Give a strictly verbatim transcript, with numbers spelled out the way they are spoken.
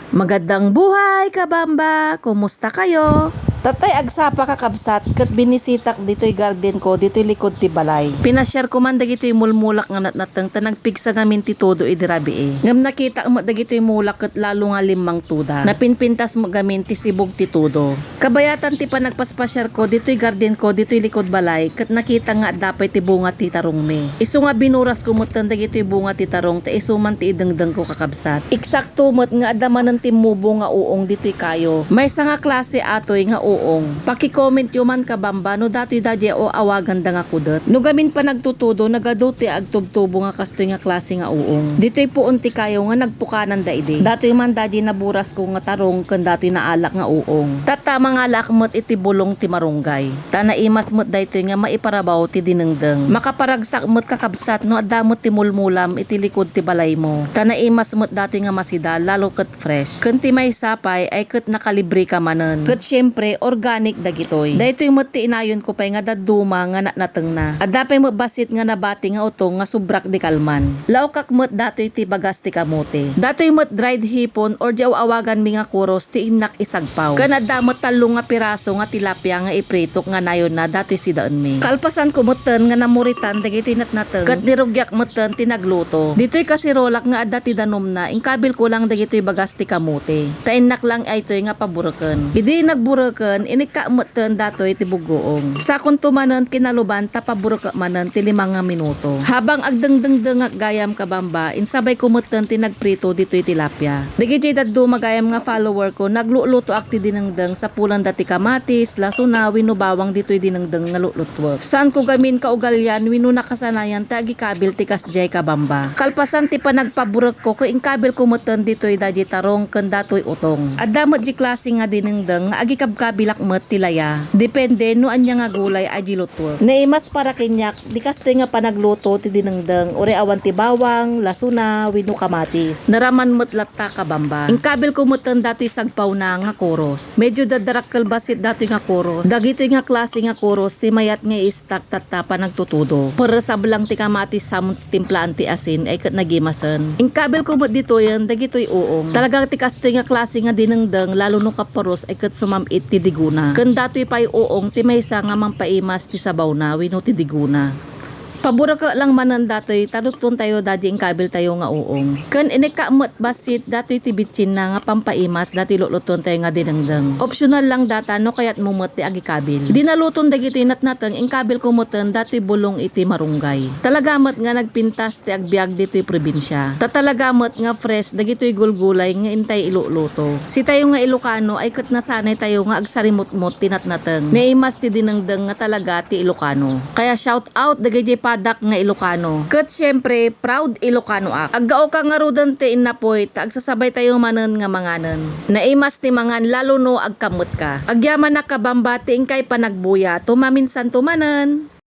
Magandang buhay, kabamba! Kumusta kayo? Tatay agsapa, kakabsat, ket binisitak ditoy garden ko, ditoy likod ti balay. Pinasiar ko man dagitoy mulmulak nga natnateng ta nagpigsa ngamin ti todo idi rabii. Ngem nakitak met dagitoy mulak ket lalo nga limmangtoda. Napinpintas met ngamin ti sibug ti todo. Kabayatan ti panagpaspasiar ko ditoy garden ko, ditoy likod balay, ket nakita nga adda pay ti bunga ti tarongmi. Isu nga binuras ko metten dagitoy bunga ti tarong ta isu man ti idengdeng ko, kakabsat. Eksakto met nga adda manen timmubo nga uong ditoy kayo. Maysa nga klase atoy nga uong. Paki-comment yo man, kabamba, no datoy daydiay aw-awaganda nga kudet. No gamin panagtutudo, nagadu ti agtubtubo nga kastoy nga klase nga uong. Ditoy puon ti kayo nga nagpukananda idi. Datoy man daydiay naburas ko nga tarong ken datoy naalak nga uong. Tatta, mangalaak met iti bulong ti marunggay. Ta naimas met daytoy nga maiparabaw ti dinengdeng. Makaparagsak met, kakabsat, no adda met ti mulmulam iti likod ti balaymo. Ta naimas met datoy nga masida, lalo ket fresh. Ken ti maysa pay ay ket nakalibreka manen. Ket siempre, organic dagitoy. Daytoy met ti inayonko pay nga dadduma nga natnatengna. Adda pay met bassit nga nabati nga utong nga sobrak di kalman. Laokak met datoy ti bagas ti kamote. Datoy met dried hipon or di aw-awaganmi nga kuros ti innak isagpaw. Ken adda met tallo nga piraso nga tilapia nga ipritok nga nayonna datoy sidaenmi. Kalpasanko metten nga namuritan dagitoy natnateng ket nirugiak metten ti nagluto. Ditoy kasirolak nga adda ti danumna, inkabilko lang dagitoy bagas ti kamote. Ta innak lang aytoy nga pabureken. Idi nagbureken, inikka metten datoy ti buggoong. Sakonto manen kinaluban ta paburek manen ti lima nga minuto. Habang agdengdengdengak gayam, kabamba, insabayko metten ti nagprito ditoy tilapia. Dagidiay dadduma gayam nga follower ko, nagluto-lutoak ti dinengdeng, sapulanda ti kamatis, lasona, wenno bawang ditoy dinengdeng nga lutlutuek. Saanko gamin kaugalian wenno nakasanayan ti agikabil ti kasdiay, kabamba. Kalpasan ti panagpaburekko, ket inkabilko metten ditoy daydiay tarong ken datoy utong. Adda met di klase nga dinengdeng nga agikabkabilak met ti laya. Depende no ania nga gulay a di lutlutuek. Naimas para kaniak di kastoy nga panagluto ti dinengdeng, uray awan ti bawang, lasona, wenno kamatis. Naraman met latta, kabamba. Inkabilko metten datoy sagpawna nga kuros. Medyo daddarakkel bassit datoy nga kuros. Dagitoy nga klase nga kuros ti mayat nga iistak tatta panagtutudo. Perres a blang ti kamatis, samon ti timplaan ti asin ay ket nagimasen. Inkabilko met ditoyen dagitoy uong. Talaga ti kastoy nga klase nga dinengdeng, lalo no kapuros, ay ket sumam-it ti digona. Ken datoy pay uong ti maysa nga mampaimas ti sabawna wenno ti digona. Paburek lang manen datoy ta luttuontayo daydiay inkabiltayo nga uong. Ken inikka met bassit datoy ti bitsinna nga pampaimas datoy lutlutuentayo nga dinengdeng. Optional lang data no kayatmo met ti agikabil. Idi naluton dagitoy natnateng, inkabilko metten datoy bulong iti marunggay. Talaga met nga nagpintas ti agbiag ditoy probinsia. Ta talaga met nga fresh dagitoy gulgulay nga intay iluluto. Sitayo nga Ilocano ay ket nasanaytayo nga agsarimutmot ti natnateng. Naimas ti dinengdeng nga talaga ti Ilocano. Kaya shout out dagiti padak nga Ilocano. Ket siempre, proud Ilocanoak. Aggaoka ngaruden ti innapoy ta agsasabaytayo manen nga manganen. Naimas ti mangan lalo no agkammetka. Agyamanak, kabamba, ti inkay panagbuya, tumaminsanto manen.